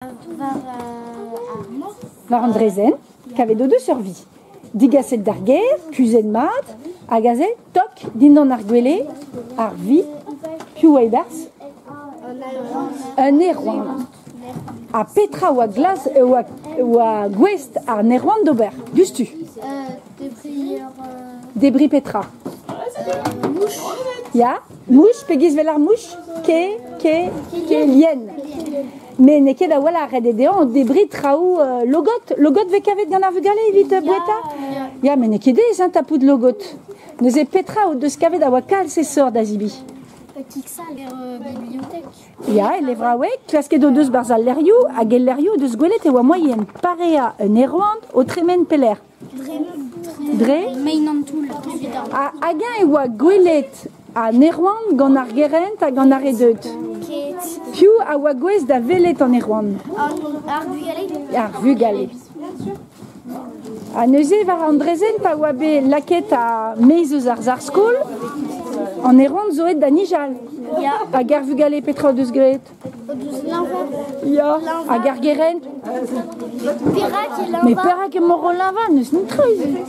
War ar mor. War an draezhenn, kavet o deus ur vi. Digaset d'ar gêr, kuzhet mat, hag aze, tok, dindan ar gwele, ar vi, piv oa e-barzh? Un aerouant. Ha petra oa glas oa, oa gouest ar aerouant d'ober, diouzhtu? Debriñ ur... Debriñ petra? Mouch. Ya, mouch, pegiz 'vel ar mouch? Ke, ke, kelien. Met n'eo ket a-walc'h ret eo dezhañ debriñ traoù logod. Logod 'vez kavet gant ar vugale evit boueta? Ya, met n'eo ket aes hein, tapout logod. Neuze petra o deus kavet a oa kalz aesoc'h da zebriñ? Kig-sall er bibliotek. Ya, e levraoueg, klasket o deus 'barzh al levrioù hag el levrioù o deus gwelet e oa moaien pareañ un aerouant o tremen pelec'h. Dre? Mein an toull. Ha hag-eñ e oa gwelet an aerouant gant ar gerent hag an ar re deuet? Ket. Piv a oa gouest da welet an aerouant? Ar vugale. Ar vugale. Ha neuze war an draezhenn pa oa bet lakaet ar maez eus ar sac'h-skol, an aerouant zo aet da nijal. Ya. Hag ar vugale petra o deus graet? O deus leñvañ. Ya, hag ar gerent? Perak e leñvañ? Mais perak emañ o leñvañ? N'eus netra ivez.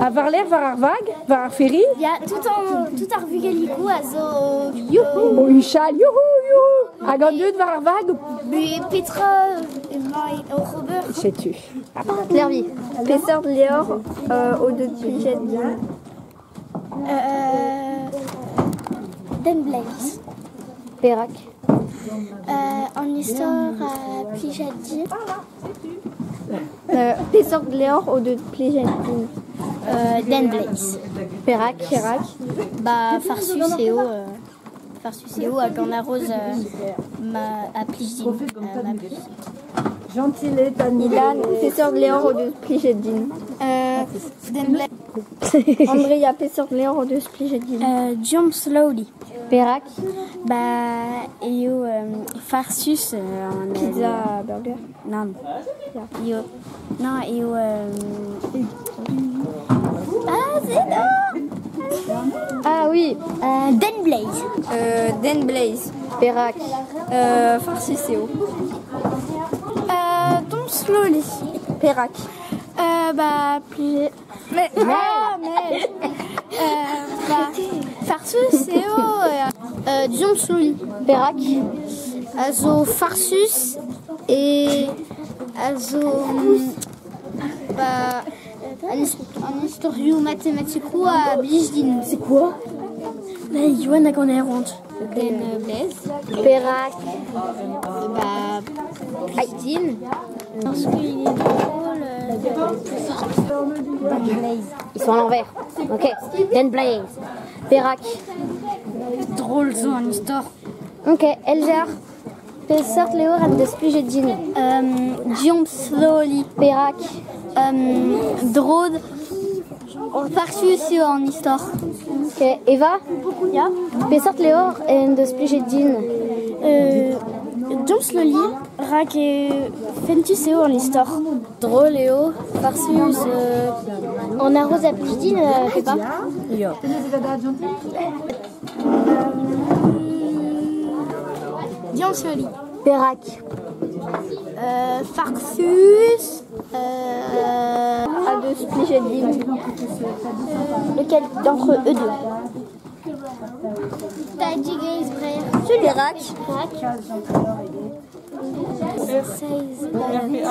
Ha war-lerc'h war ar vag, war ar ferry? Ya, tout, an, tout ar vugaligoù a zo youhou. O huchal, youhou, youhou. Hag an dud war ar vag? Mais petra emañ oc'h ober? Setu. Klervi, peseurt levr o deus plijet din? Den Blaze. Perak? An istor a plijet din. Peseurt levr o deus plijet din? Den Blaze. Perak? Perak? Ba farsus eo farsus eo hag an haroz ma a plij din. Ma plij. Gentil Ilan, peseurt levr o deus plijet din? Den Blaze. Andrea, peseurt levr o deus plijet din? Jump Slowly. Perak? Ba eo farsus an Pizza burger. Nann. Eo non eo Ah c'est non. Ah oui. Den Blaze. Den Blaze. Perak? Farsus eo. Jump Slowly. Perak? Ba plijet. Mais ah mais ba farsus eo Jump Slowly. Perak? A zo farsus et a zo ba an istorioù matematikoù a blij din. C'est quoi? Ba Yoann hag an aerouant. Den Blaze. Perak? Ba plij din. Parce qu'il est drôle. Ils sont à l'envers. Ok. Den Blaze. Perak? Drôle zo an istor. Ok. Elzar, peseurt levr en deus plijet din? Jump Slowly. Perak? Drôle. Farsus eo an istor. Ok. Eva? Ya. Peseurt levr en deus plijet din? Jump Slowly, rak fentus eo an istor. Drôle eo, farsus, an haroz a blij din, Peppa? Ya. Jump Slowly. Perak? Farsus. A deus plijet din. Lequel d'entre eux deux? Tadig Eizh-Brer. Perak? Seizh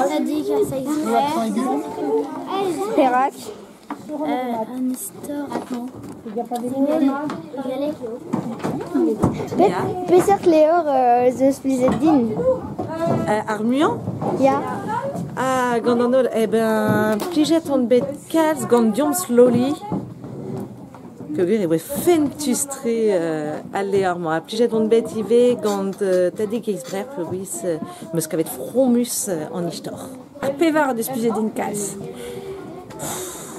Tadig ha Seizh Brer. Perak? An istor. Peseurt levr zeus plijet din? Ar muiañ? Ya. Ah, gant an holl, eh ben, plijet on bet kalz gant Jump Slowly. Peogwir e voe fentus-tre al levr-mañ. Ha plijet on bet ivez gant Tadig Eizh-Brer peogwir 'm eus kavet fromus an istor. Ar pevar o deus plijet din kalz.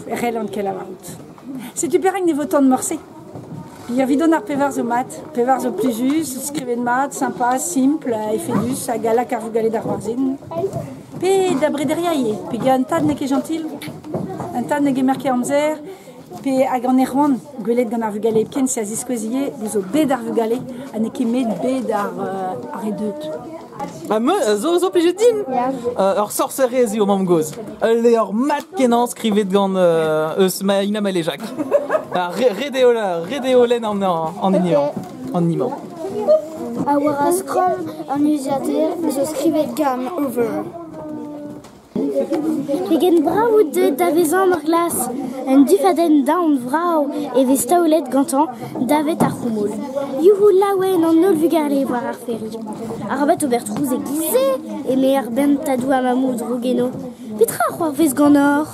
E c'hellan ket lavarout. Setu perak ne votan morse. Evidon ar pevar zo mat. Pevar zo plijus, skrivet mat, sympa, simpl, efedus, hag a lak ar vugale da c'hoarzhin. Pe da brederiañ ivez, peogwir un tad n'eo ket gentil, un tad ne gemer ket amzer, pe hag an aerouant gwelet gant ar vugale hepken se a ziskouez ivez zo bet ar vugale ha n'eo ket met bet ar re deuet. Ha me zo zo plijet din. Ur sorserez eo mamm-gozh. Ul levr mat-kenañ skrivet gant eus Maïna Malejak. Ha ret eo ret eo lenn an an hini an hini-mañ. Ha war ar skramm an urzhiataer zo skrivet Game Over. Pegen brav out deuet da vezañ Morglas! Un dufadenn daon vrav e vez taolet gantañ davet ar c'houmoul. Youc'hoù laouen an holl vugale war ar ferry. Arabat ober trouz e-giz-se, eme ar bentadoù ha mammoù droug enno. Petra a c'hoarvez ganeoc'h?